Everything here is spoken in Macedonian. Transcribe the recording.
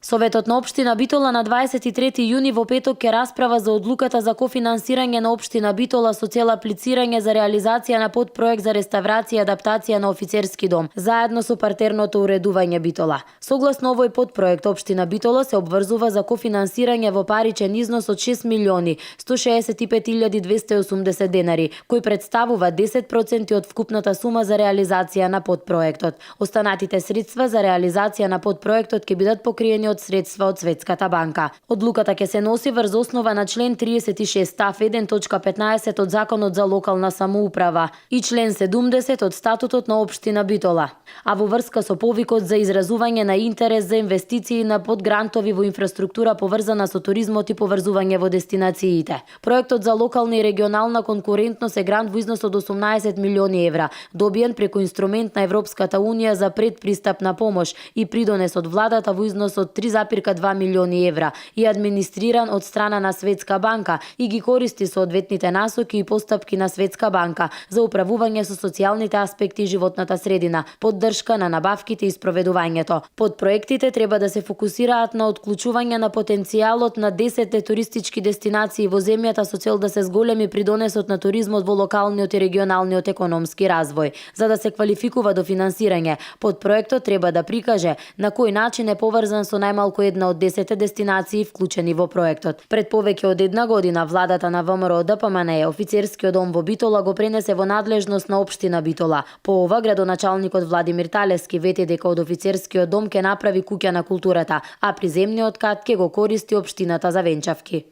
Советот на општина Битола на 23 јуни во петок ќе расправа за одлуката за кофинансирање на општина Битола со цел аплицирање за реализација на подпроект за реставрација и адаптација на офицерски дом, заедно со партерното уредување Битола. Согласно овој подпроект, општина Битола се обврзува за кофинансирање во паричен износ од 6.165.280 денари, кој представува 10% од вкупната сума за реализација на подпроектот. Останатите средства за реализација на подпроектот ќе бидат покриени од средства од Светската банка. Одлуката ќе се носи врз основа на член 36 став 1 точка 15 од Законот за локална самоуправа и член 70 од Статутот на општина Битола, а во врска со повикот за изразување на интерес за инвестиции на подгрантови во инфраструктура поврзана со туризмот и поврзување во дестинациите. Проектот за локална и регионална конкурентност е грант во износ од 18 милиони евра, добиен преку инструмент на Европската унија за предпристапна помош и придонес од владата во износ од 3,2 милиони евра и администриран од страна на Светска банка и ги користи соодветните насоки и постапки на Светска банка за управување со социјалните аспекти и животната средина, поддршка на набавките и спроведувањето. Подпроектите треба да се фокусираат на отклучување на потенцијалот на 10 туристички дестинации во земјата со цел да се зголеми придонесот на туризмот во локалниот и регионалниот економски развој. За да се квалификува до финансирање, подпроектот треба да прикаже на кој начин е поврзан со најмалку една од 10 дестинации вклучени во проектот. Пред повеќе од една година владата на ВМРО ДПМНЕ офицерскиот дом во Битола го пренесе во надлежност на општина Битола. По ова градоначалникот Владимир Талевски вети дека од офицерскиот дом ќе направи куќа на културата, а приземниот кат ќе го користи општината за венчавки.